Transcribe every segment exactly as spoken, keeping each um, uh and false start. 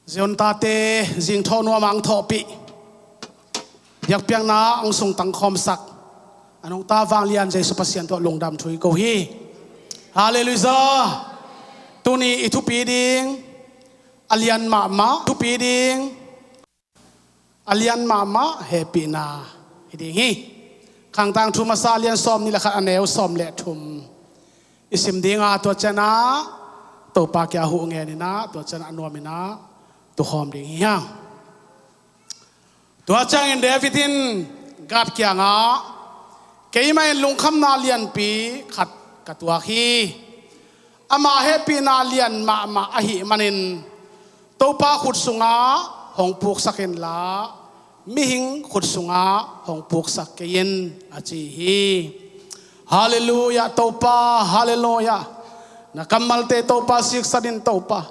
Zion tate zingthawh nuam ang thawhpih, biakpiakna hong sungtang khawmsak a nungta vanglian Jesu Pasian tawh lungdam thu i ko hi. Halleluiah. Tuni i thupi ding a lian mahmah, thupi ding a lian mahmah hehpihna hi ding hi. Khangtang thu masa a lian sawm nih le khat, a neu sawm le thum i sim dinga, tua cianah Topa kia huh ngeninah, tua cianah a nuaminah tukhawm ding hi hang. Tua ciangin David in Gad kiangah, keimah in lungkhamna lianpi khat ka tuak hi. Ama hehpihna lian mahmah ahih manin Topa khut sungah hong puksak inla, mihing khut sungah hong puksak kei in, a ci hi. Halleluiah Topa, halleluiah. Na kammalte Topa siksan in Topa,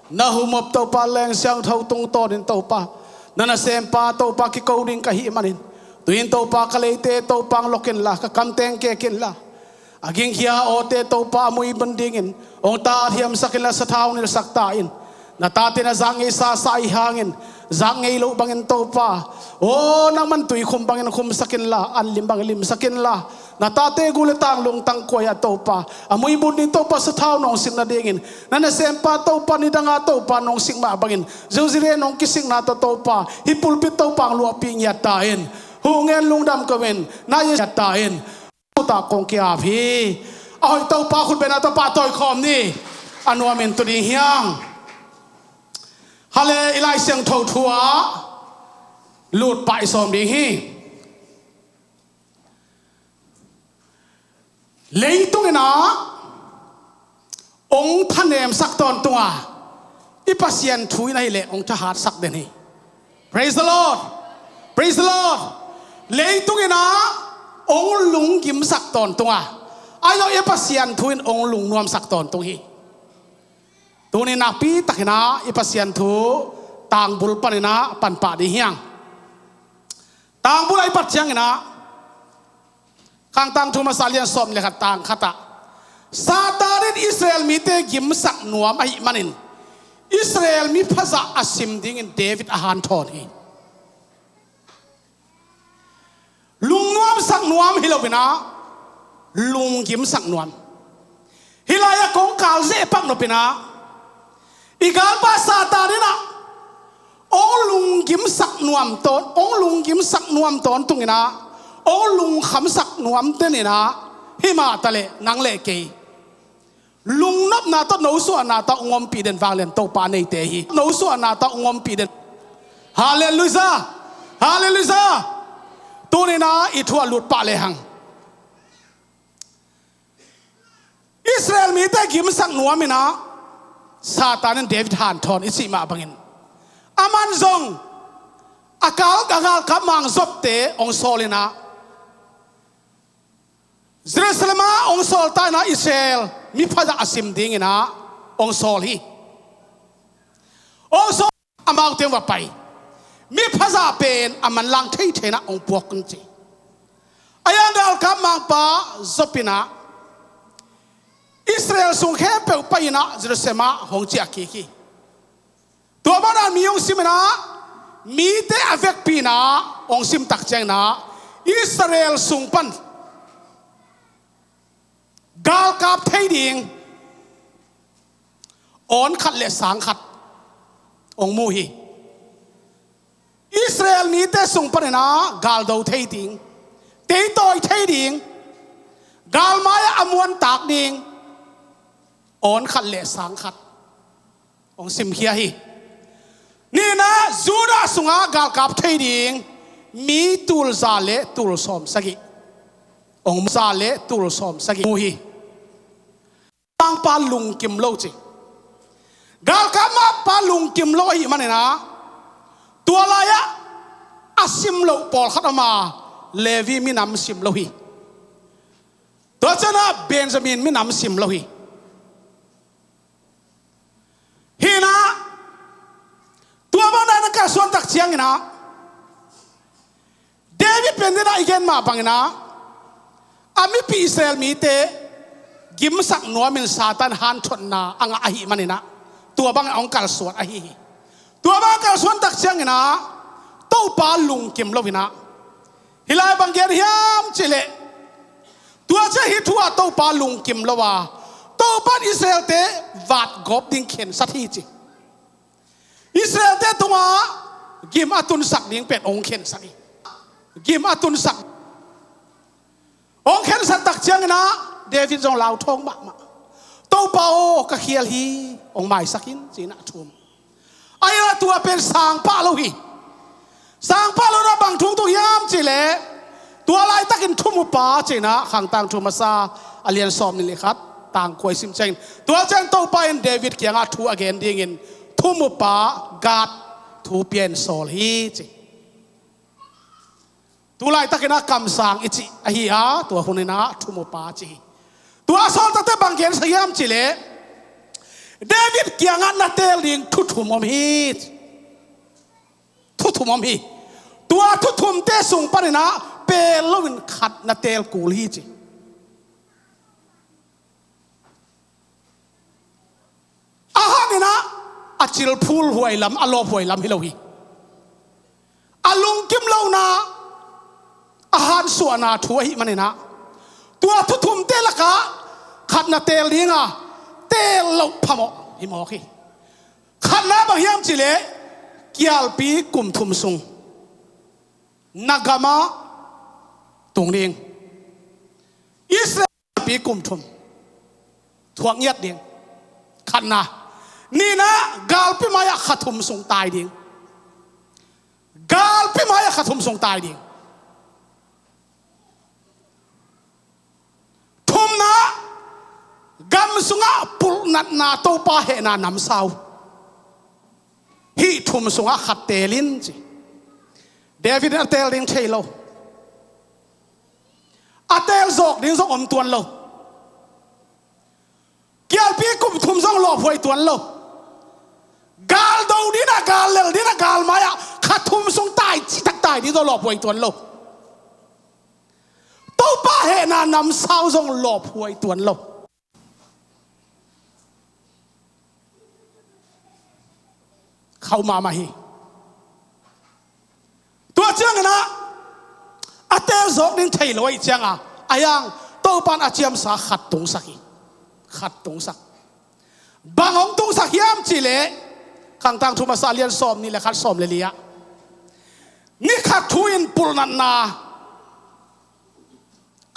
na humop Topa leng siangtho tungtawnin Topa, na nasempa Topa kiko ding ka hih manin, tuin Topa ka leite Topa hong lok inla, ka kamteng kek inla, a gingkhia awte Topa a muibun dingin hong tathiamsak inla, sathau hong nilsak ta in. Na tate na zak ngeisa sa i hangin, zak ngei loh bangin Topa, aw nangman tuikhum bangin khumsak inla, an lim bangin limsak inla, na tate gu le tang lungtang kuai-ah Topa a muibun ding Topa sathau nong sik nadingin, na nasempa Topa nidanga Topa nong sik mah bangin, Jerusalem nong kisikna tawh Topa hih pulpit Topa hong luahpih ngiat ta in. Huh ngen lungdam ko in, na Jesu ngiat ta in. Khut ah kong ki-ap hi. A hoih Topa khut bengna tawh pahtawi khawm ni. A nuamin tu ding hi hang. Hale, i Lai Siangtho thu ah lut pah i sawm ding hi. Leitung inah hong thanemsak tawntunga i Pasian thu in ahih leh hong thahatsak den hi. Praise the Lord. Praise the Lord. Leitung inah hong lunggimsak tawntunga, ahi zong i Pasian thu in hong lungnuamsak tawntung hi. Tuni nakpi takinah i Pasian thu tangbul paninah panpah ding hi hang. Tangbul ah i pat cianginah Khangtang thu masa lian sawm le khat, tang khatah Satan in Israel mite gimsak nuam ahih manin Israel miphazah a sim dingin David a hanthawn hi. Lungnuamsak nuam hi loinah lunggimsak nuam. Hih lai-ah kong kal zeh pak nopinah i galpa Satan inah hong lunggimsak nuam tawn, hong lunggimsak nuam tawntunginah hong lungkhamsak nuam teninah, himah taleh nang le kei lungnopna tawh nosuahna tawh hong ompih den vanglian Topa a neite hi. Nosuahna tawh hong ompih den. Halleluiah. Halleluiah. Tuninah i thu ah lut pah lehang, Israel mite gimsak nuaminah Satan in David hanthawn i cih mah bangin, aman zong a kal, a galkap mang Zobte hong sawl inah, Jerusalem ah hong sawl ta inah Israel miphazah a sim dinginah hong sawl hi. Hong sawl, amaute hong va pai, miphazah pen a manlang theitheinah hong puak un ci. A yang galkap mangpa Zob inah Israel sung khempeuh pai inah Jerusalem ah hong ciah kik hi. Tua banah mi hong sim inah, mite a vekpi inah hong simtak cianginah Israel sung pan galkap thei ding awn khat le sang khat hong mu hi. Israel mite sung paninah galdo thei ding, teitawi thei ding, galmai-ah a muantak ding awn khat le sang khat hong simkhia hi. Nihna, Judah sungah galkap thei ding mi tul za le tul sawm sagih hong mu, za le tul sawm sagih mu hi. Mangpa lungkim lo ci. Galkap mangpa lungkim lo ahih maninah tua lai-ah a sim loh pawlkhat om a, Levi minam sim lo hi. Tua cianah Benjamin minam sim lo hi. Hinah tua bang dan a kalsuantak cianginah David pen dinah i gen mah banginah a mipi Israel mite gimsak nuamin Satan hanthotna a ngah ahih maninah tua bangin a hong kalsuan ahi hi. Tua bang kalsuan tak ciangin ah Topa lungkim lo in ah, hih lai bang gen hiam cih leh, tua ciang hih thu ah Topa lungkim lo a, Topa in Israelte vatgawp ding khensat hi ci. Israelte tungah gim a tunsak ding pen hong khensat hi. Gim a tunsak. Hong khensat tak ciangin ah David zong lauthawng mahmah. Topa aw, ka khial hi, hong maisak in, ci-in ah thum. Ahi zongin tua pen sang pah lo hi. Sang pah lo in ah bang thu hong tung hiam cih leh, tua laitakin thumupa ci-in ah Khang Tangthu Masa a lian sawmnih le khat, tang kua i sim ciangin, tua ciang Topa in David kiangah thu a gen dingin thumupa Gad thu pia-in sawl hi ci. Tu laitakin ah kamsang i cih ahi a, tua hun in ah thumupa ci hi. Tua a sawl takteh bang gensia hiam cih leh, David kiangah na teel ding thu thum om hi. Thu thum om hi. Tua thu thumte sung panin ah pel loin khat na teel kul hi ci. A hang in ah a cilphul huai lam, a lawp huai lam hi lo hi. A lungkim lohna, a hansuahna thu ahih manin ah, tua thu thumte lakah khat na teel ding a, teel loh phamawh hi mawk hi. Khatna bang hiam cih leh, kialpi kum thum sung na gamah tung ding. Israel pi kum thum thuak ngiat ding. Khatna. Nihna, galpi mai-ah kha thum sung tai ding. Galpi mai-ah kha thum sung tai ding. Thumna, gam sungah pulhnatna, Topa hehna namsau. Hih thum sungah khat teel in ci. David in a teel ding thei lo. A teel zawk ding zong om tuan lo. Kialpi kum thum zong lawphuai tuan lo. Gal do ding a, gal lel ding a, gal mai-ah kha thum sung tai, citak tai ding zong lawphuai tuan lo. Topa hehna namsau zong lawphuai tuan lo. Khauh mahmah hi. Tua ciangin ah a teel zawk ding thei lo ahih ciangin ah, a hiang Topa in a ciamsa khat tungsak hi. Khat tungsak. Bang hong tungsak hiam cih leh, Khang Tangthu Masa a lian sawmnih le khat, sawm le li-ah, ni khat thu in pulhnatna,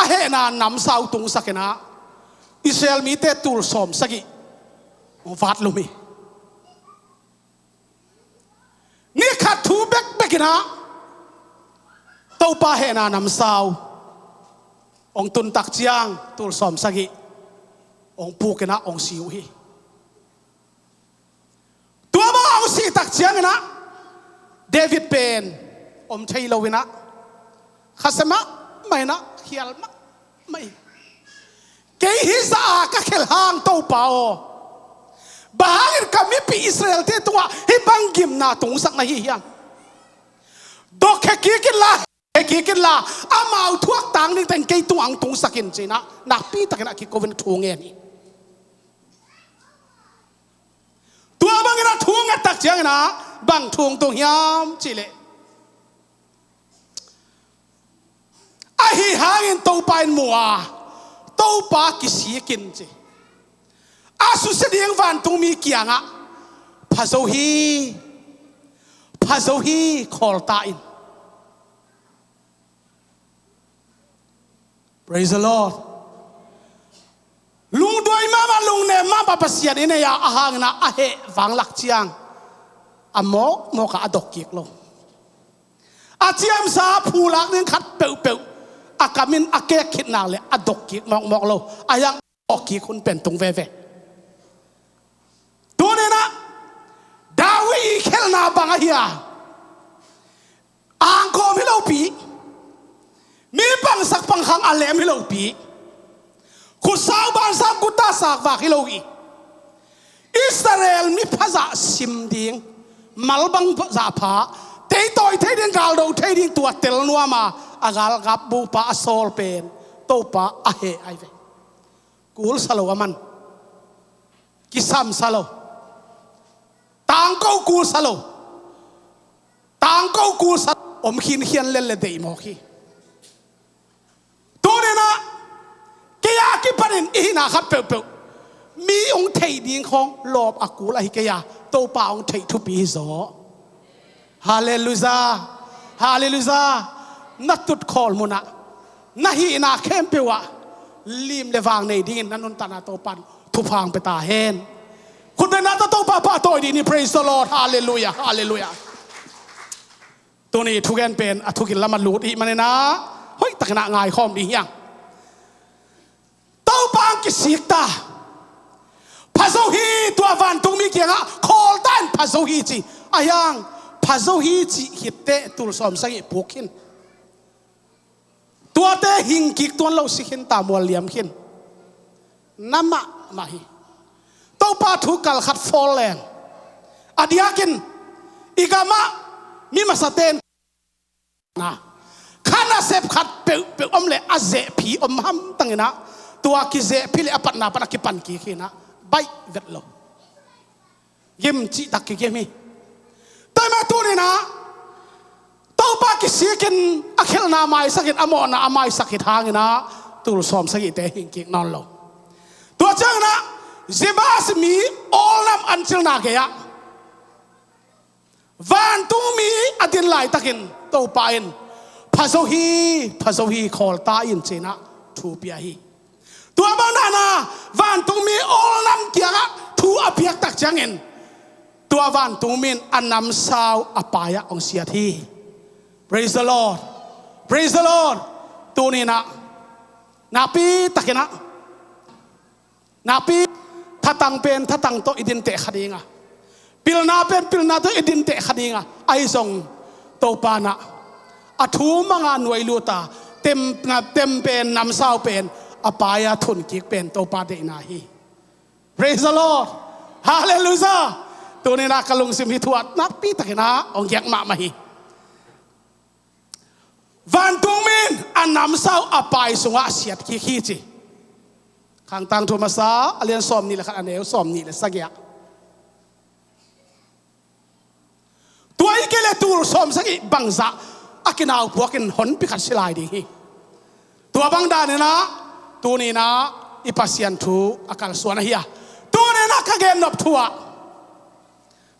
a hehna namsau tungsak in ah, Israel mite tul sawmsagih hong vatlum hi. Ni khat thu bekbek in ah Topa hehna namsau hong tun tak ciang tul sawmsagih hong puk in ah hong si uh hi. Tua bang a hong sih tak ciangin ah David pen om thei lo in ah, khasia mahmah in ah, khial mahmah in, kei hih zah a ka khelh hang Topa aw, bang hangin ka mipih Israelte tungah hih bang gimna tungsak na hi hiam? Dok khe kik inla, khe kik inla, amau thuak tang ding teng kei tungah hong tungsak in, ci-in ah nakpi takin a kiko in thu ngen hi. Tua bangin a thu nget tak ciangin ah bang thu hong tung hiam cih leh, ahi hangin Topa in mu a, Topa kisik in ci. A susia ding vantungmi kiangah, pha zo hi, pha zo hi, khawl ta in. Praise the Lord. Lungduai mahmah, lungnem mahmah Pasian i nei a, a hangin ah a heh vanglak ciang a mawkmawk ah a dok kik lo. A ciamsa phulak ding khat peuhpeuh a kam in a kek khit nak leh a dok kik mawkmawk lo. A hiang dok kik hun pen tung veve. Tuni-in ah David i khelhna bang ahi a, angkawm hi lopi, mi pangsak pangkhang a lem hi lopi, khutsau bansau gutta sakvak hi lo hi. Israel mi phazah sim ding, malbang zahpha, teitawi thei ding, galdo thei ding, tua tel nuam a, a galkap bupa a sawl pen Topa a heh ahi ve. Kul sa lo a man. Kisam sa lo. Tangko kul sa lo. Ang ko kulsa om khinkhian lel le deih mawk hi. Tuninah kei a kipanin i hihna khat peuhpeuh mi hong theih ding khawng lawp a kul ahi kei a, Topa hong theih thupi hi zaw. Halleluiah. Halleluiah. Na tutkhawl munah na hihna khempeuh ah lim le vang nei dingin na nuntakna Topan thupha hong pia ta hen. Khutbetna tawh Topa pahtawi dih ni. Praise the Lord. Halleluiah. Halleluiah. Tuni thugen pen a thugil lamah lut ihih maninah hoihtakinah ngaikhawm dih hiang. Topa ang kisik ta. Phazo hi. Tua vantungmi kiangah khawlta in phazo hi ci. A hiang phazo hi cih khitteh tul sawm sagih puk khin. Tuate hingkik tuan lo si khin ta, mual liam khin. Na mahmah hi. Topa thu kal khat fawl leng a diakin i gamah mi masaten na kha nasep khat peuhpeuh om le a zehphi om hamtanginah tua kizehphi le a patna pan a kipan kik hinah baih vet lo. Gim cihtak kigim hi. Tua mah tuninah Topa kisikin a khelhna maisakin a mawhna a maisak khit hanginah tul sawm sagihte hingkik nawn lo. Tua cianginah Jebus mi awlnam ancilna gei-ah vantungmi a din laitakin Topa in phazo hi, phazo hi, khawlta in cinah thu pia hi. Tua bang dana vantungmi awlnam kiangah thu a piaktak ciangin tua vantungmi in a namsau a pai-ah hong siat hi. Praise the Lord. Praise the Lord. Tuninah nakpitakinah nakpi thatang pen thatang tawh i dinteh kha dinga, pilna pen pilna tawh i dinteh kha dinga, ahi zong Topa nah a thu manga nuai luta tem, tem pen namsau pen a pai-a thunkik pen Topa deihna hi. Praise the Lord. Halleluiah. Tuninah ka lungsim hi thu ah nakpitakinah hong giak mahmah hi. Vantungmi in a namsau a pai sungah siatkik hi ci. Khangtang thu masa a lian sawm nih le khat a neu sawm nih le sagih ah. Tua i kei le tul sawm sagih bangzah a kinaupuakin honpi khat si lai ding hi. Tua bang daninah tuninah i Pasian thu a kalsuan ahi a, tuninah ka gennop thu ah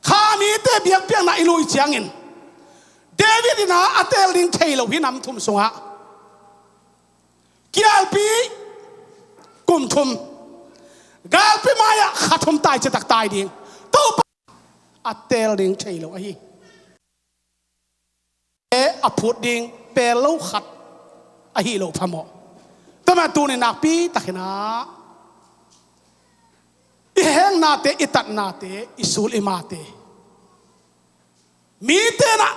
kha mite biakpiakna i lui ciangin David inah a teel ding thei lo hi nam thum sungah kialpi kum thum, galpi mai-ah kha thum tai citak tai ding. Topa a teel ding thei lo ahi. E a phut ding pel lo khat ahi lo phamawh. Tua mah tunin nakpitakinah i hengnate, i tatnate, i sul i mate, mite nah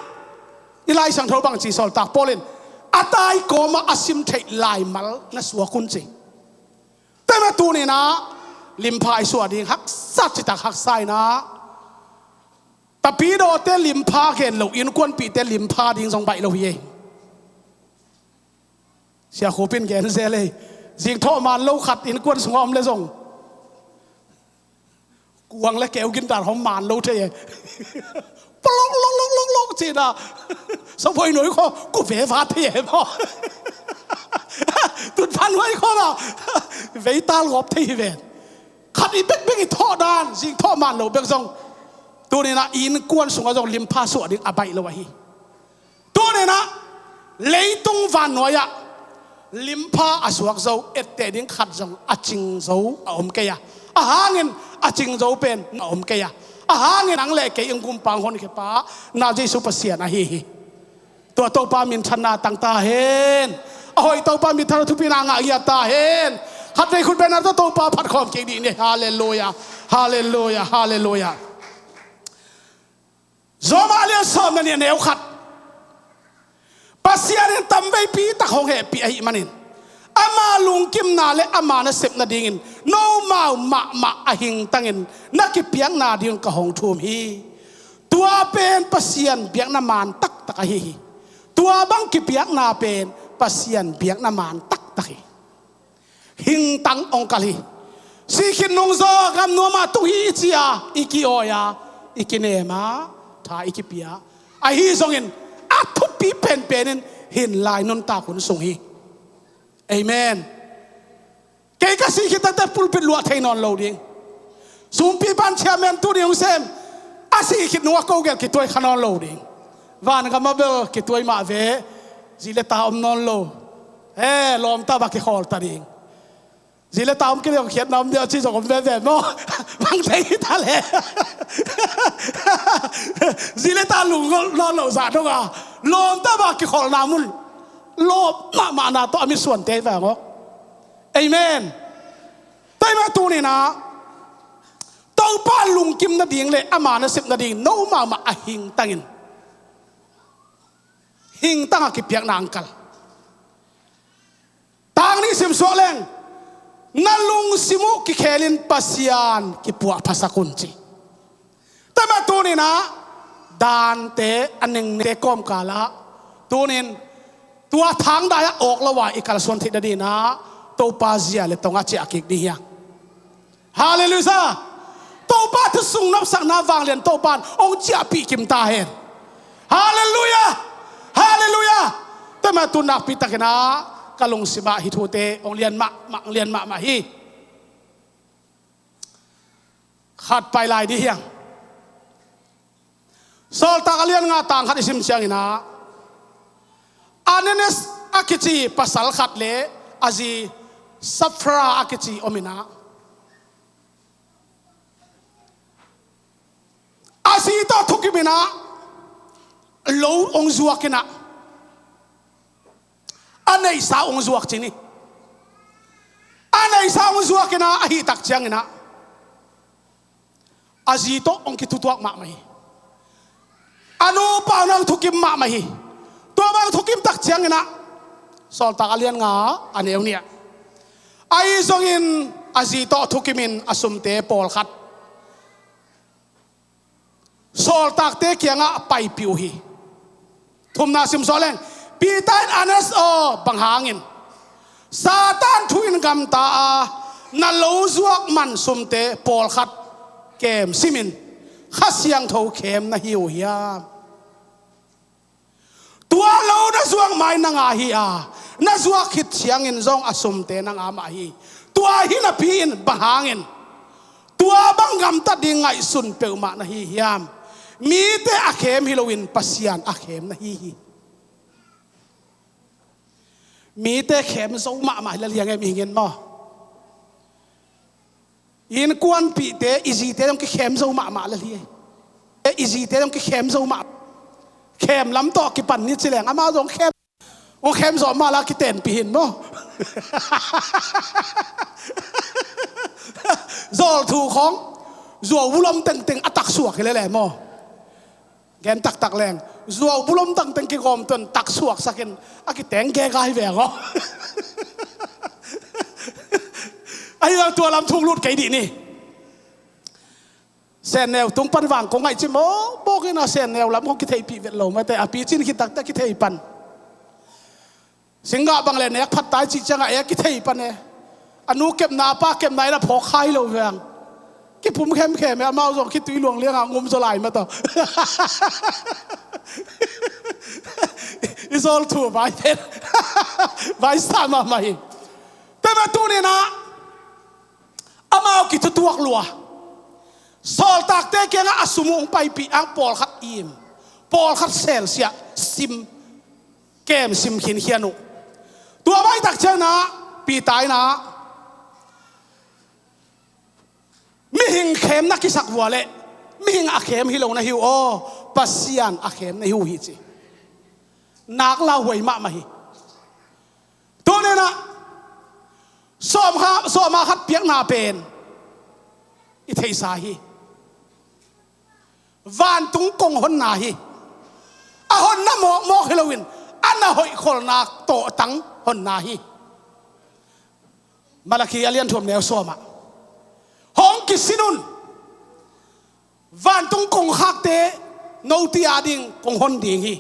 i Lai Siangtho bangci sawltak Paul in a tai kawmah a sim theih laimal na suak un ci. Tua mah tuninah limpha i suah ding haksa citak haksa inah tapidawte limpha gen lo, innkuanpihte limpha ding zong baih lo hi ei. Sia Khup in gen zel ei. Zingthawh man lo khat innkuan sungah om le zong kuang le keu gindan hong man lo thei e. Palok lok lok lok lok cina. Sopoi noi khaw ku veva thei e maw? Tunphan huai khaw na veital gawp thei hi ven. Khat i bekbek i thawh dan zingthawh man lo bek zong tuninah innkuan sungah zong limpha suah ding a baih lo ahi. Tuninah leitung vannuai-ah limpha a suak zo etteh ding khat zong a cing zo a om kei a, a hangin a cing zo pen a om kei a, a hangin nang le kei in gumpang honkhia pa na Jesu Pasian ahi hi. Tua Topa minthanna tang ta hen. A hoih Topa minthanna thupina ngah ngiat ta hen. Khatvei khutbetna tawh Topa phatkhawm kik dih ni. Halleluiah. Halleluiah. Halleluiah. Rom a lian sawm le nih a neu khat. Pasian in tamveipi tak hong hehpih ahih manin ama lungkimna le ama nasep nadingin nomau mahmah a hingtangin na kipiakna ding ka hong thum hi. Tua pen Pasian biakna man taktak ahi hi. Tua bang kipiakna pen Pasian biakna man taktak hi. Hingtang hong kal hi. Sih khit nungzaw gam nuamah tung hi i ci-a i ki-awi-a i kinem a tha i kipia. Ahi zongin a thupi penpen in hin lai nuntak hun sung hi. Amen. Kei ka sih khit takte pulpit luah thei nawn lo ding. Sumpi pan chairman tu ding hong sem. A sih khit nung a ko gel kituai kha nawn lo ding. Van gam a bel kituai mah ve. Zi le ta om nawn lo. He, lawmta bak kikhawl ta ding. Zi le ta om kei le hong khiatna om ding a ci zong om veve maw? Bang thei hi ta le. Zi le ta lung nawn lo zah dong a, lawmta bak kikhawlna mun lawm mahmahna tawh a misuante hi vang aw. Amen. Tua ahih manin tuninah Topa lungkim nading le ama nasep nading no mahmah a hingtangin, hingtang a kipiakna ang kal. Tang nih simsuak leng, na lungsim uh kikhelin Pasian kipuahphasak un ci. Tua ahih manin tuninah dante a nengnengte kawmkalah tunin tua thangdai-ah awk lo-a i kalsuan theih nadinah Topa zia le tongah ciah kik ding hi hang. Halleluiah. Topa thusung nopsakna vanglian Topa in hong ciahpih kim ta hen. Halleluiah. Halleluiah. Tua ahih manin tu nakpi takinah ka lungsimah hih thute hong lian mahmah, hong lian mahmah hi. Khat pai lai dih hiang. Sawltak a lian nga tang khat i sim cianginah Ananias a kici pasal khat le a zi Safira a kici ominah a zi tawh thukiminah lo hong zuakinah a neihsa hong zuak cin hi. A neihsa hong zuakinah a hih tak cianginah a zi tawh hong kithutuak mahmah hi. A nupa hong thukim mahmah hi. Tua bang thukim tak cianginah Sawltak a lian nga a neu nih ah ahi zongin a zi tawh thukimin a sumte pawlkhat sawltakte kiangah paipih uh hi. Thumna simsuak leng, Peter in, Ananias aw, bang hangin Satan thu in gamta a na lo zuak man sumte pawlkhat kem simin Kha Siangtho khem na hi uh hiam? Tua lo na zuak mai na ngah hi a, na zuak khit ciangin zong a sumte na ngah mah hi. Tua hi napi-in bang hangin tua bang gamtat ding ngaihsun peuhmah na hi hiam? Mite a khem hi loin Pasian a khem na hi hi. Mite khem zo mahmah hi lel hiang e, mihing in maw? Innkuanpihte i zite zong kikhem zo mahmah lel hi. E, i zite zong kikhem zo mah. Khem lam tawh kipan ni ci leng amau zong khem. Hong khem zawh mah la kitenpih hin maw? Zawl thu khawng zuau bulom tengteng a taksuak hi lele maw? Gen taktak leng zuau bulom tengteng kigawm tuan taksuaksakin a kiteng gega hi ve aw. Ahi zong tua lam thuk lut kei dih ni. Senneu tung pan vang kong ngaih cim aw, bawkin a senneu lam kong kitheihpih vet lo mate, a picin khit takte kithei pan. Singgah bang le nek phat tai cih ciangah e kithei pan e. A nu kepna a pa kepna in a phawk khai lo veng. Kipum khemkhem e, amau zong khitui luang liangah ngum zaw lai mataw. I zawl thu vai pen vai sa mahmah hi. Tua mah tuninah amau kithutuak lua. Sawltakte kiangah a sum uh hong paipih ang pawlkhat im, pawlkhat selsiah sim, kem sim khinkhian uh. Tua baitak cianginah Peter inah mihing khem na kisak vua leh mihing a khem hi lo na hi uh aw, Pasian a khem na hi uh hi ci. Nak lauhuai mahmah hi. Tuninah sawm kha, sawm a khat piakna pen i theihsa hi. Vantung kong honna hi. A honna mawkmawk hi loin a na hoihkholhna tawhtang honna hi. Malakhi a lian thum neu sawmah hong kisin un. Vantung kongkhakte note a ding kong hon ding hi.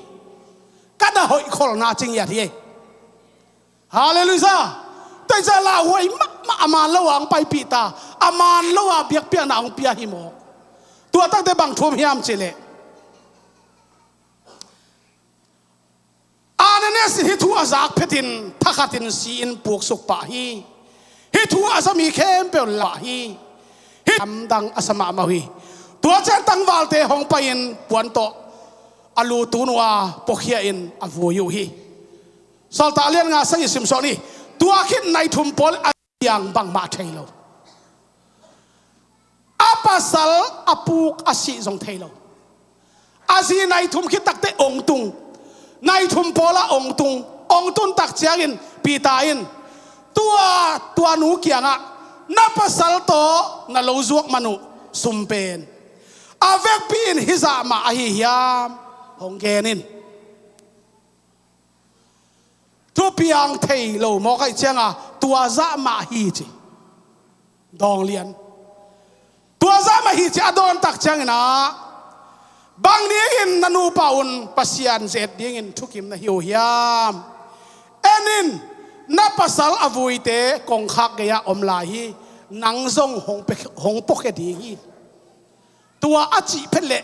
Ka na hoihkholhna cing hiat hi. Halleluiah. Taisa lauhuai mahmah a man lo a hong paipih ta, a man lo a biakpiakna hong pia hi maw? Tua takte bang thum hiam cihleh, Ananias in hih thu a zak phetin thakhatin si-in puksuk pah hi. Hih thu a za mi khempeuh lah hi. Hih lamdang a sa mahmah uh hi. Tua ciang tangvalte hong pai-in puan tawh a lu tun uh a, puakhia in a vui uh hi. Sawltak lian nga sagih simsuak ni. Tua khit nai thum pawl a piang bangmah thei lo. A pasal a puk a sih zong thei lo. A zi nai thum khit takte ong tung. Nai thum pawl a ong tung. Ong tun tak ciangin Peter in tua, tua nu kiangah, "Na pasal tawh na lo zuak man uh sum pen a vekpi in hih zah mah ahi hiam?" hong gen in. Thupiang thei lo mawk ahih cianga tua zah mah hi ci. Dawng lian. Tua zah mah hi ci a dawn tak ciangin ah, "Bang dingin na nupa un Pasian zet dingin thukim na hi uh hiam? En in, na pasal a vuite kongkhak gei-ah om lai hi. Nang zong hong pe-, hong puakhia ding hi." Tua a cih phet leh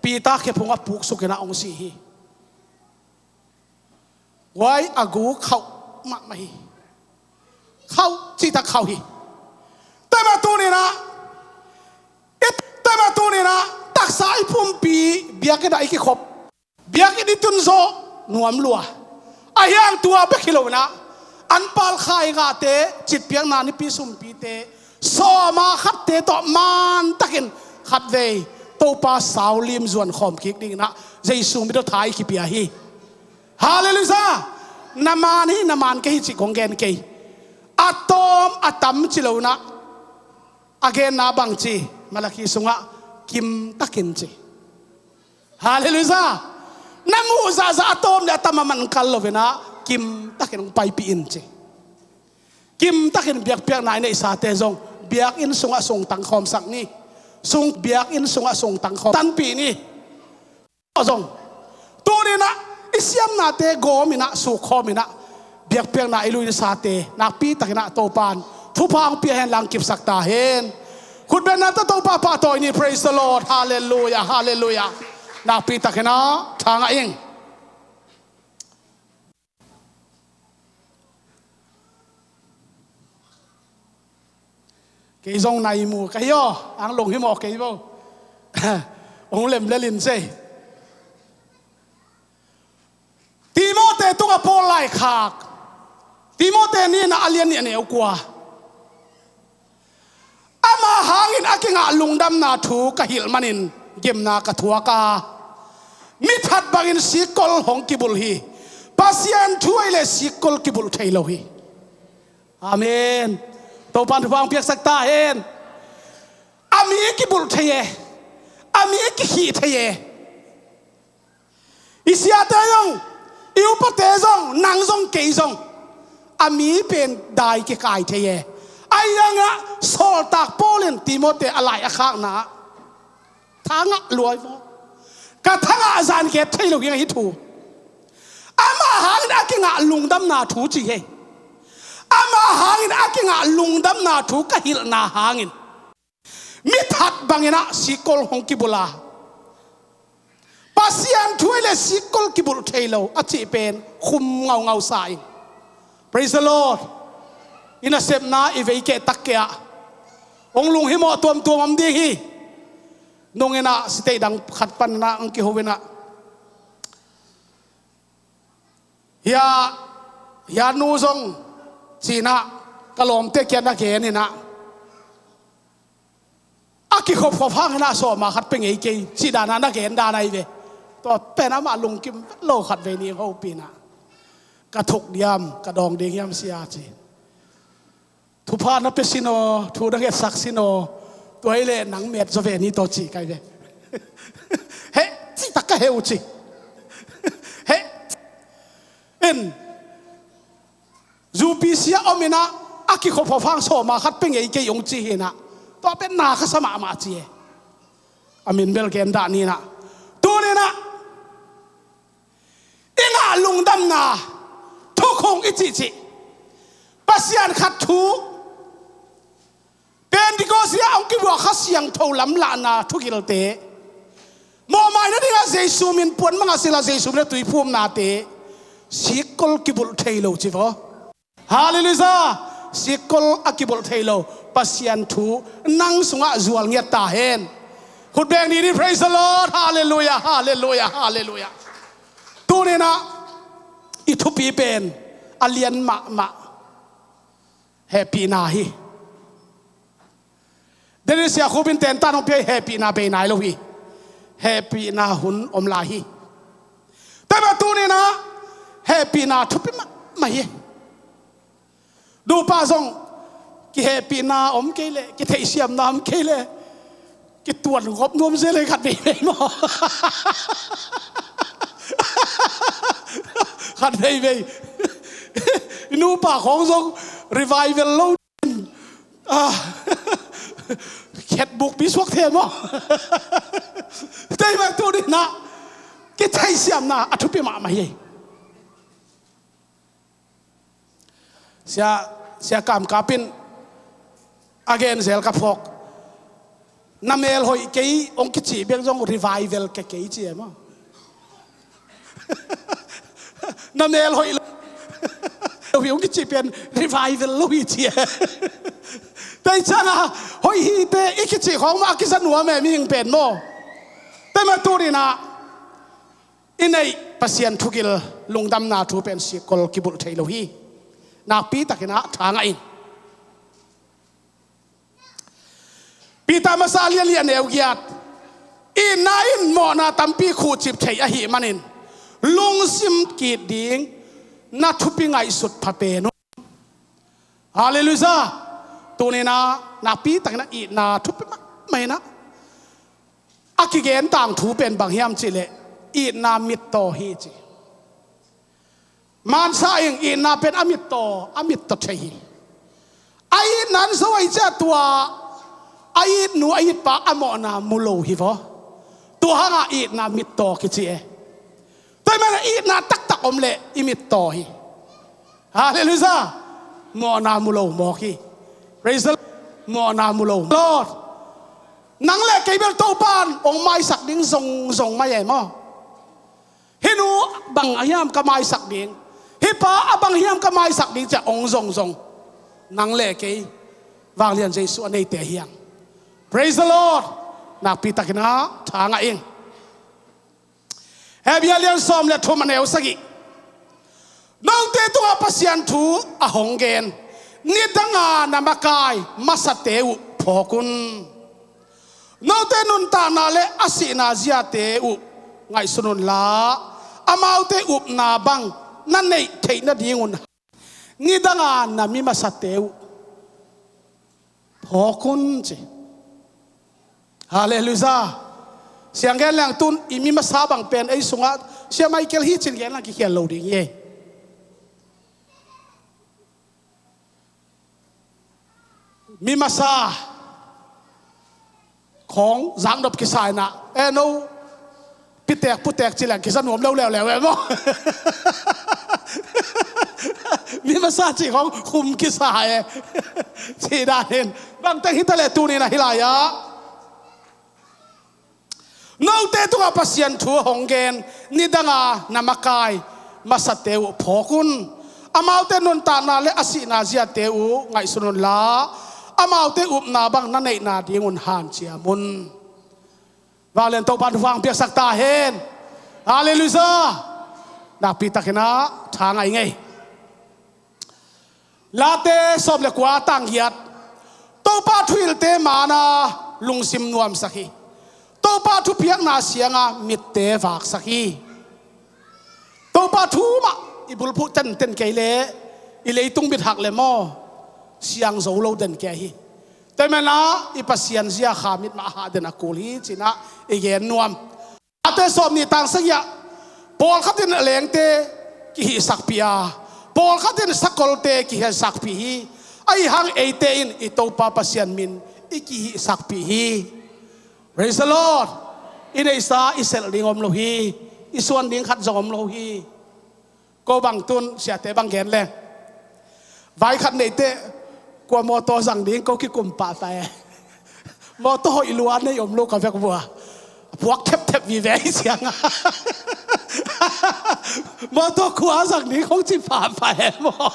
Peter khephung a puksuk in ah hong si hi. Huai a gu khauh mahmah hi. Khauh, cihtak khauh hi. Tua mah tuni-in ah, i, tua mah tuni-in ah taksa i pumpi, biakinn ah i kikhop, biakinn i tun zawh nuam lua. Ahi hang tua bek hi lo-in ah, an palkhai gahte, citpiakna nipi sumpite, sawma khatte tawh mantakin khatvei Topa sau lim zuan khawm kik dingin ah Jesu min tawh tha i kipia hi. Halleluiah! Na man hi, na man kei hi cih kong gen kei. A tawm a tam ci lo-in ah, a genna bang ci, Malakhi sungah, "Kimtakin," ci. Halleluiah! Na muh zahzah a tawm le a tam a man kal lo-in ah, "Kimtakin hong paipih in," ci. Kimtakin biakpiakna i neihsate zong biakinn sungah sungtang khawmsak ni. Sung, biakinn sungah sungtang khawm tanpih ni. Zong tuni-in ah i siamnate gawm in ah, sukkhawm in ah, biakpiakna i luinsate nakpitakin ah Topa'n thupha hong pia hen lang, kipsak ta hen. Khutbetna tawh Topa pahtawi ni. Praise the Lord. Halleluiah, halleluiah. Nakpitakin ah thangah ing. Kei zong nai mu ka hi aw, ang lunghimawh kei bo. Hong lemlel in sei. Timote tungah Paul laikhak. Timote ni-in ah, a lian nih, a neu kua. Ama hangin a kingah lungdamna thu ka hilh manin gimna ka thuak a, mi that bangin sikkol hong kibulh hi. Pasian thu ahih leh sikkol kibulh thei lo hi. Amen. Topa'n thupha hong piaksak ta hen. A mi kibulh thei e. A mi kikhih thei e. I siate zong, i upate zong, nang zong, kei zong, a mi pen dai kikai thei e. Ahi hangah sawltak Paul in Timote a lai a khakna ah, "Thangah luai maw? Ka thangah zan get thei lo hi ing a, hih thu. Ama hangin a kingah lungdamna thu," ci hi. "Ama hangin a kingah lungdamna thu ka hilhna hangin mi that bangin ah sikkol hong kibulh a, Pasian thu ahih leh sikkol kibulh thei lo," a cih pen khum ngaungau sa ing. Praise the Lord. I nasepna i veikeh takkeh ah hong lunghimawh tuamtuam om ding hi. Nung in ah state dang khat pan in ah hong kiho in ah, "Hia, hia nu zong," ci-in ah ka lawmte kiang na gen in ah, "A kikhopkhop hang in ah sawma khat pia ngei kei," cih dan ah na gen dan ahi ve. Tua pen amah lungkim lo, khatvei ni hong hopih in ah, "Ka thuk diam, ka dawng ding hiam sia?" ci. "Thupha na pia sin aw, thu na ngetsak sin aw, tua ahih leh nang met zaw ve ni tawh," ci kai ve. "Heh," cihtak ka heu ci. "Heh." In, "Zu P C ah om in ah, a kikhopkhop hang sawma khat pia ngei kei," hong ci hi in ah, "Tua pen na ka sa mahmah," ci e. A min bel gen dah ni in ah. Tuni in ah i ngah lungdamna thukhun i cihcih, Pasian khat thu, Pentecost ni-a hong kibuak Kha Siangtho lamlahna thugilte, mawhmaina dingah Jesu min puan mangah sila, Jesu min a tuiphumnate, Sikkol kibulh thei lo ci vaw. Halleluiah. Sikkol a kibulh thei lo Pasian thu nang sungah zual ngiat ta hen. Khut beng ni ni. Praise the Lord. Halleluiah, halleluiah, halleluiah. Tuninah i thupi pen a lian mahmah hehpihna hi. Deni siakhupin tentan hong pia hi. Hehpihna bei nai lo hi. Hehpihna hun om lai hi. Tua mah tuninah hehpihna thupi mahmah hi. Nupa zong kihehpihna om kei leh, kitheihsiamna om kei leh, kituan gop nuam zel e khat veivei maw? Khat veivei. Nupa khawng zong revival lo ah, khetbuk pi suak thei maw? Tua mah tuninah kitheihsiamna a thupi mahmah hi. Sia, sia Kam Kap in a gen zel ka phawk. Na mel hoih kei hong kicih bek zong revival ke kei ci e maw? Na mel hoih lo hi hong kicih pen revival lo hi ci e. Tua ciangah hoih hite i kicih khawng mah a kiza nuam e mihing pen maw? Tua mah tuninah i neih Pasian thugil lungdamna thu pen sikkol kibulh thei lo hi. Nakpitakinah tha ngah in. Peter masa a lian li a neu giat. Itna in mawhna tampi khuhcip thei ahih manin lungsim ki-it ding na thupi ngaihsut pha pen un. Halleluiah. Tuninah nakpitakinah itna thupi mahmah inah a kigen tangthu pen bang hiam cihleh itna mittaw hi ci. Mansa in itna pen a mittaw, a mittaw thei hi. A itna an zo ahi ciah tua a itnu a itpa a mawhna mu lo hi vaw. Tua hangah itna mittaw kici e. Tua mah itna taktak om leh i mittaw hi. Halleluiah. Mawhna mu lo mawk hi. Praise the Lord. Mawhna mu lo Lord. Nang le kei bel Topan hong maisak ding zongzong mai e maw? Hih nu bang a hiam ka maisak ding, hih pa a bang hiam ka maisak ding ciah hong zongzong nang le kei vanglian Jesu a neite hiam? Praise the Lord. Nakpitakinah tha ngah in. Hebru lian sawm le thum a neu sagih. Note tungah Pasian thu a hong gen, nidanga na makai masate uh phawk un. Note nuntakna le a sihna ziate uh ngaihsun unla, amaute upna bang na neih theih nadingun nidanga na mi masate uh phawk un ci. Halleluiah. Siang gen leng tun i mi masa bang pen ei sungah Sia Michael hi cin gen leng kikhial lo ding hi. Mi masa khawng zaknop kisa inah e no pitek putek ci leng kisa nuam lo leuleu e maw? Mi masa cih khawng khum kisa e. Cih danin bangteng hitaleh tuninah hih lai-ah note tungah Pasian thu a hong gen, nidanga na makai masate uh phawk un. Amaute nuntakna le a sihna ziate uh ngaihsun unla, amaute upna bang na neihna dingun hanciam un. Vanglian Topan thupha hong piaksak ta hen. Halleluiah. Nakpitakinah tha ngah ing ei. Late sawm le kua tang giat. Topa thuhilhte mana lungsim nuamsak hi. Topa thupiakna sianga mitte vaksak hi. Topa thu mah i bulphuh tenten kei leh i leitung mithak le maw, siang zo lo den kei hi. Tua manah i Pasian zia kha mit mah a hah den a kul hi cinah i gen nuam. Late sawm nih tang sagih ah, pawlkhat in a lengte kihihsakpih a, pawlkhat in sakolte kihihsakpih hi. Ahi hang eite in i Topa Pasian min i kihihsakpih hi. Praise the Lord. I neihsa i selh ding om lo hi. I suan ding khat zong om lo hi. Ko bang tun siate bang gen leng, vai khat neite kua mawtaw zang ding ko kikum pah ta e. Mawtaw hoih lua nei om lo ka vek vua. Puak thepthep vive hi cianga. Mawtaw khua a zang ding khong ci pahpah e maw?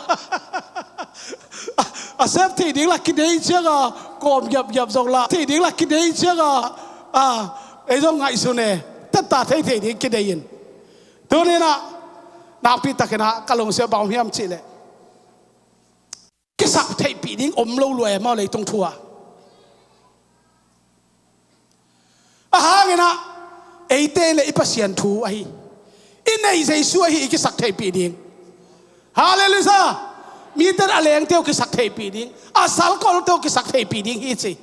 A sep thei ding la kidei cianga kawm giapgiap zong la thei ding la kidei cianga, a, ei zong ngaihsun e. Tetta thei thei ding kidei in. Tuninah nakpitakinah ka lungsia bang om hiam cihleh, kisak theihpih ding om lo lua e maw leitung thu ah? Ahanginah eite le i Pasian thu ahi, i neih Jesu ahi i kisak theihpih ding. Halleluiah. Miten a lengte uh kisak theihpih ding, a salkolte uh kisak theihpih ding hi ci.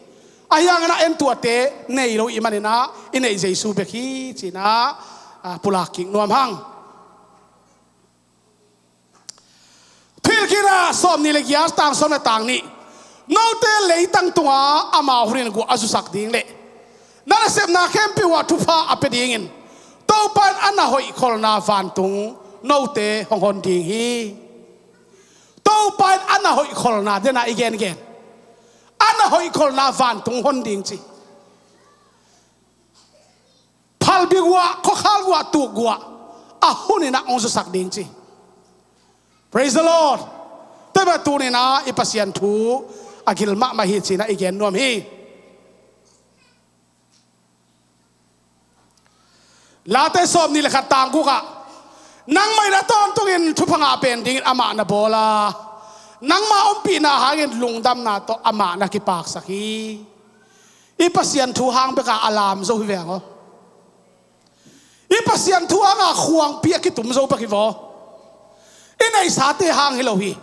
Ahianginah en tuate nei lo i maninah i neih Jesu bek hi cinah, a, pulak kik nuam hang. Philhkhinah sawmnih le giat, tang sawm le tang nih. Note leitang tungah amau hunin guah a zusak ding le na nasepna khempeuh ah thupha a pia dingin Topa in a na hoihkholhna vantung note hong hon ding hi. Topa in a na hoihkholhna dena i gengen, a na hoihkholhna vantung hon ding ci. Phalbi guah, khuakhal guah, tuk guah a huninah hong zusak ding ci. Praise the Lord. Tua mah tuninah i Pasian thu a gil mahmah hi cinah i gen nuam hi. Late sawmnih le khat, tang gukah, nangmah in a tawntungin thupha ngah pen dingin amah na bawl a, nangmah ompihna hangin lungdamna tawh amah na kipaksak hi. I Pasian thu hang beka a lam zo hi veng aw. I Pasian thu hanga khuangpi a kitum zo bek hi vaw. I neihsate hang hi lo hi.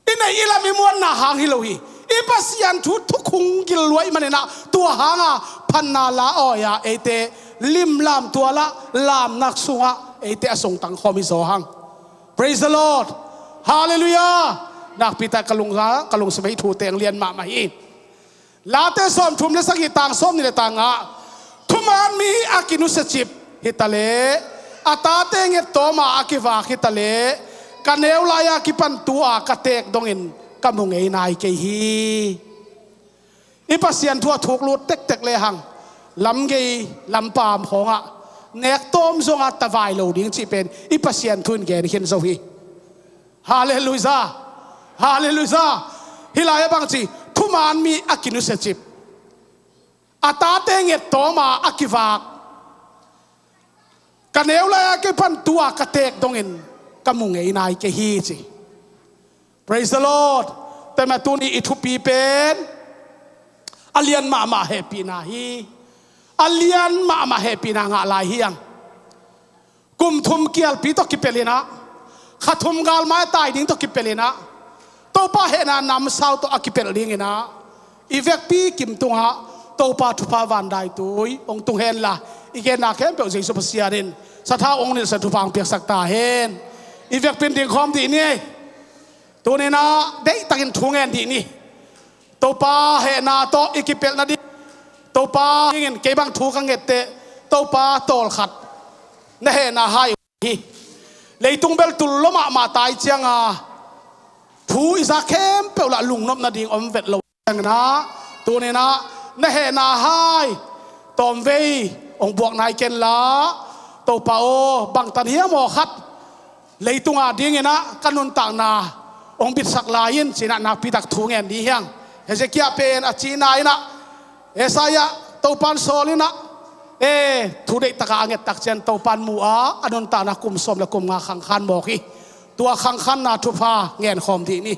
I neih i lam i muanna hang hi lo hi. I Pasian thu thukhung gil lua i maninah tua hanga phatna la awi-a eite limlam tuala lamnak sungah eite a sungtang khawm hi zaw hang. Praise the Lord. Halleluiah. Nakpitah ka lung, ka lungsim ah hih thu teng lian mahmah hi. Late sawmthum le sagih, tang sawmnih le tang nga. Thuman mi a kinusiacip hitaleh, a tate ngettawma a kivak hitaleh, ka neu lai-a kipan tu-a ka teek dongin ka mu ngei nai kei hi. I Pasian thu a thuk lut tektek lehang lamgei lampam khawngah nektawm zonga tavai lo ding cih pen i Pasian thu in gen khin zo hi. Halleluiah. Halleluiah. Hih lai-ah bang ci, thuman mi a kinusiacip, a tate ngettawma a kivak, ka neu lai-a kipan tu-a ka teek dongin ka mu ngei nai kei hi ci. Praise the Lord. Tua mah tuni i thupi pen a lian mahmah hehpihna hi. A lian mahmah hehpihna ngah lai hi ang. Kum thum kialpi tawh kipelhinah, kha thum galmai tai ding tawh kipelhinah, Topa hehna namsau tawh a kipelh dinginah i vekpi kim tungah Topa thupha vandaitui hong tung henla, i genna khempeuh Jesu Pasian in sathau hong nilhsan thupha hong piaksak ta hen. I vekpi in dingkhawm dih ni. Tuninah deihtakin thu ngen dih ni. Topa hehna tawh i kipelh nading, Topa dingin kei bang thu ka ngette, Topa tawlkhat na hehna hai uh hi. Leitung bel tul lo mahmah tai cianga thu i za khempeuh lah lungnop nading om vet lo cianginah, tuninah na hehna hai tawmvei hong buak nai kenla, Topa aw, bangtan hiam aw khat leitunga dinginah ka nuntakna hong bitsak lai in cinah nakpitak thu ngen dih hiang. Hezekiah pen a cihna inah Isaiah Topan sawl inah, e, thu deihtaka a ngettak cian Topan mu-a a nuntakna kum sawm le kum nga khangkhan mawk hi. Tua khangkhanna thupha ngenkhawm dih ni.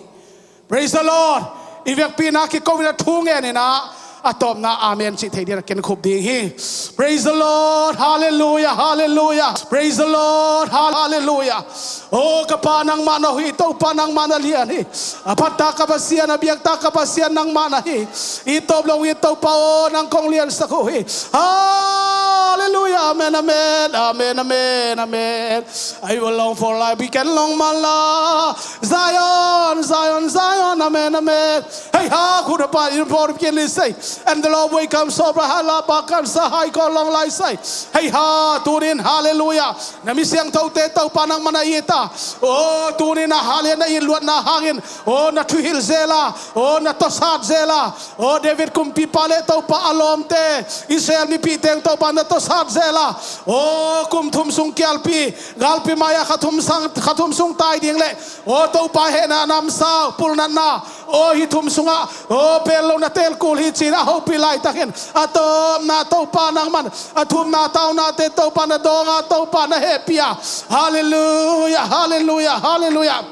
Praise the Lord. I vekpi na kiko in a thu ngen inah a tawpna amen cih thei dingin a kenkhup ding hi. Praise the Lord. Halleluiah. Halleluiah. Praise the Lord. Halleluiah. O ka Pa, nangmah na hoih hi. Topa, nangmah na lian hi. A phattak ka Pasian, a biaktak ka Pasian nangmah na hi. I tawp lo hi, Topa aw, nang kong liansak uh hi. Halleluiah. Amen, amen. Amen, amen, amen. I will long for life, we can long mala. Zion, Zion, Zion, amen, amen. Hey, Ha, khut a pa in bor bikin li sai. And the Lord will come so bra ha la ba kan sa hai ko long lai sai. Hei ha, tunin, hallelujah. Na mi siangthote Topa nangman a it a. O, tunin a hallelujah na it luatna hangin. O, na thuhilh zel a. O, na tawsat zel a. O, David kumpipa le Topa a lawmte. Israel mipi teng Topa na tawsat zel a. O, kum thum sung kialpi. Galpi mai-ah kha thum sang, kha thum sung tai ding le. O, Topa hehna namsau, pulnatna. O, hih thum sungah, o, pel lo na tel kul hi ci-in a hopih laitakin a tawpna Topa nangman, a thumna taunate Topa na dawng a, Topa na hehpih a. Hallelujah, hallelujah, hallelujah.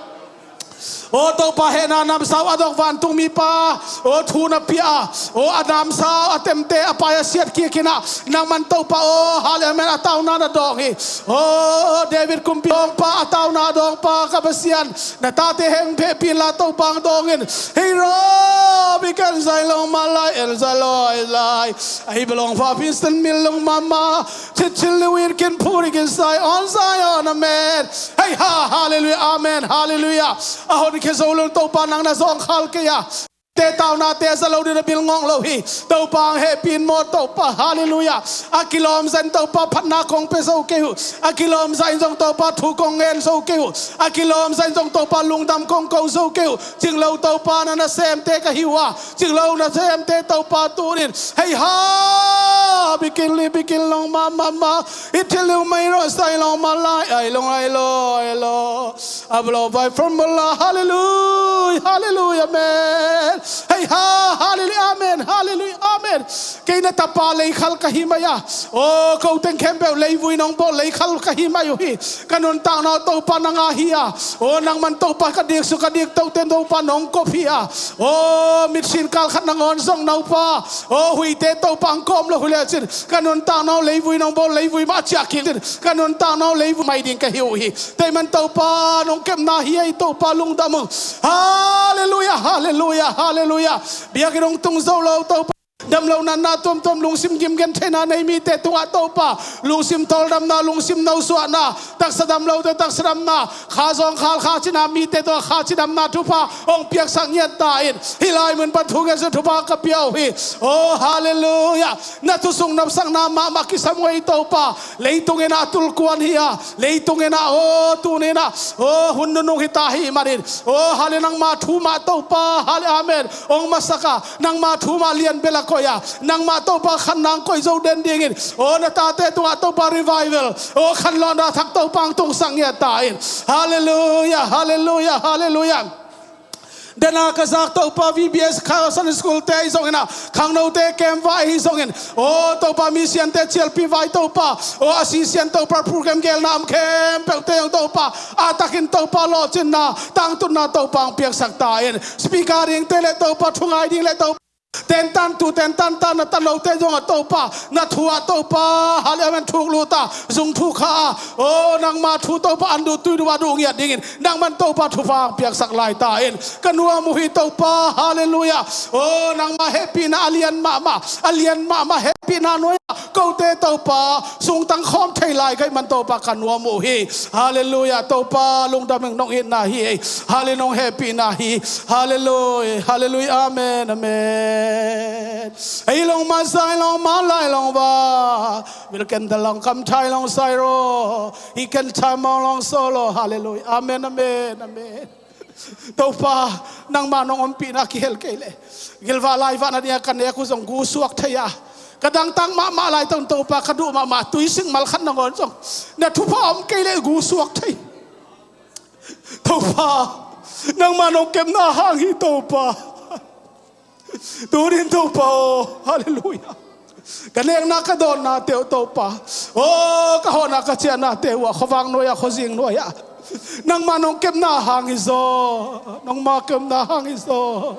O, Topa hehna namsau a dawk vantung mipa, o, thu na pia a, o, a namsau a temte a pai a siat kik in a, nangman Topa, o, hallelujah, amen, a tauna na dawng hi. O, David kumpi dawngpa, a tauna dawngpa, ka Pasian, na tate hehpihpih inla Topa hong dawng in. Hei ro, biken zai long ma lai, el zai loi lai. Ai balong fa pin san mil long ma ma. Chit chil liu in kin phuri kin sai, on sai, on amen. Hei ha, hallelujah, amen, hallelujah. A hon khe zo lo Topa nang na zawng khal kei a. Te taunate za lo ding na bil ngawng lo hi. Topa ang hehpih in maw Topa, hallelujah. A kilawm zah in Topa phatna kong pia zo kei uh. A kilawm zah in zong Topa thu kong ngen zo kei uh. A kilawm zah in zong Topa lungdam kong ko zo kei uh. Cing lo Topa na nasemte ka hi uh a. Cing lo nasemte Topa tunin. Hei ha, bikin li bikin long ma ma ma. I thil liu mai ro sai long ma lai. Ai long ai lo, ai lo. A blo vai from bla. Hallelujah, hallelujah, amen. Hei ha, hallelujah, amen, hallelujah, amen. Kei na tapa leikhal ka hi mai a. O, ko teng khempeuh leivui nong bawl leikhal ka hi mai uh hi. Ka nuntakna uh Topa nang a hi a. O, nangman Topa ka dik su ka dik tote Topa nong kop hi a. O, mitsin kal khat nangawn zong Topa. O, huite Topa ang kawm lo hu lecin. Ka nuntakna uh leivui nong bawl leivui mah ciah kik cin. Ka nuntakna uh leivui mai ding ka hi uh hi. Tei man Topa nong kepna hi ei Topa lungdam uh. Hallelujah, hallelujah, hallelujah. Biakinn hong tung zo lo Topa. Damlo natna tuamtuam lungsim gimgen theihna nei mite tungah Topa lungsim tawldamna, lungsim nosuahna, taksa damlote taksa damna, kha zawng khal kha cina mite tungah kha cidamna thupha hong piaksak ngiat ta in. Hih lai mun pan thu ngen su thupha ka pia uh hi. Oh, hallelujah. Na thusung nopsakna mahmah kisam ngei Topa. Leitung in ah tulkuan hi a, leitung in ah, oh, tuni in ah, oh, hun nunung hi ta hi manin, oh, hale nangma thu mah Topa, hale amen. Ong masak a, nangma thu mah lian bel a koih a, nangma Topa khan nang koih zo den dingin, oh, na tate tungah Topa revival, oh, khan lawhna thak Topa ang tungsak ngiat ta in. Hallelujah, hallelujah, hallelujah. Dena ka zak Topa V B S kha Sunday school te ahi zongin ah, khangnote kem vai ahi zongin, oh, Topa misiante cialpi vai Topa, oh, a sisian Topa program gelna om khempeuhte zong Topa, a takin Topa lawhcinna, tangtunna Topa ang piaksak ta in. Speaker dingte le Topa, thungai ding le Topa, tentan tu tentan ta na tan lote zong a Topa, na thu ah Topa, hale amen, thuk luta, zung thuk kha a, oh, nangma thu Topa an duh tui duh a duh ngiat dingin, nangman Topa thupha ang piaksak lai ta in. Ka nuam uh hi Topa, hallelujah. Oh, nangma hehpihna a lian mahmah, a lian mahmah hehpihna nuai ah kote Topa sungtang khawm thei lai ka hih man Topa ka nuam uh hi. Hallelujah. Topa lungdam ing, nong itna hi ei. Hallelujah, nong hehpihna hi. Hallelujah, hallelujah, amen, amen. Ei long ma zai long ma lai long va. Vil ken da long kam thai long sai ro. Hi ken thai mong long solo. Hallelujah. Amen, amen, amen. Topa, nangma nong ompihna kihel kei leh gilvah laivah na dingah ka nek uh zong gu suak thei a, ka dangtak mahmah lai tong Topa, ka duh mahmah tui sing mal khat nangawn zong na thupha om kei leh gu suak thei. Topa, nangma nong kepna hang hi Topa. Tunin Topa aw, hallelujah. Ka nekna ka dawnnate uh Topa, aw, ka hawhna ka ciahnate uh ah, khuavak nuai ah, khuazing nuai ah, nangma nong kepna hang hi zaw, nongma kepna hang hi zaw.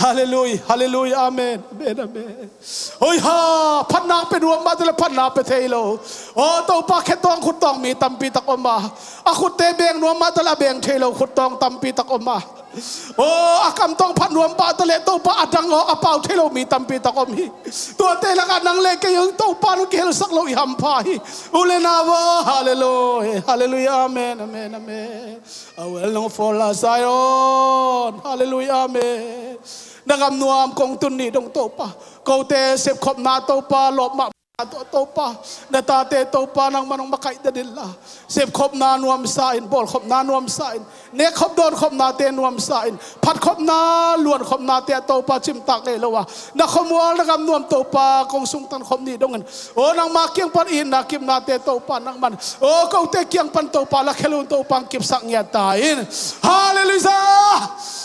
Hallelujah, hallelujah, amen, amen, amen. Hoi ha, phatna pia nuam mah tale phatna pia thei lo. Aw Topa, khetawng khuttawng mi tampi tak om a, a khutte beng nuam mah tale a beng thei lo khuttawng tampi tak om a. Aw, a kam tawh phat nuam pah ta leh Topa, a dang aw a pau thei lo mi tampi tak om hi. Tuate lakah nang le kei hong Topa nong kihelsak lo i hampha hi. U le nau aw, halleluia, halleluia, amen, amen, amen. A well known for Zion, halleluia, amen. Na gam nuam kong tun ni dong Topa, kote sepkhopna Topa, lawp mah Topa, na tate Topa nangman hong makaih den inla, sepkhopna nuamsa in, bawlkhopna nuamsa in, nekkhop dawnkhopnate nuamsa in, phatkhopna luankhopnate ah Topa cimtak ngei lo a, na khuamual na gam nuam Topa kong sungtan khop ni dongin, aw nangma kiang pan itna kipnate Topa nangman, aw kote kiang pan Topa lakhia lo un, Topa hong kipsak ngiat ta in. Halleluia!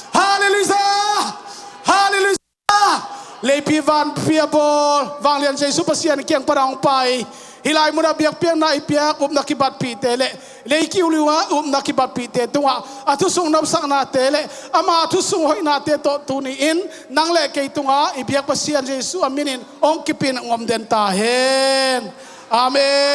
Halleluia! Halleluia! Leipi vanpi a bawl Vanglian Jesu Pasian kiang pan a hong pai, hih lai munah biakpiakna i piak, upna kibatpihte le lei kiu liu a upna kibatpihte tungah a thusung nopsaknate le ama a thusung hoihnate tawh tuni-in nang le kei tungah i biak Pasian Jesu a minin hong kipin hong om den ta hen. Amen.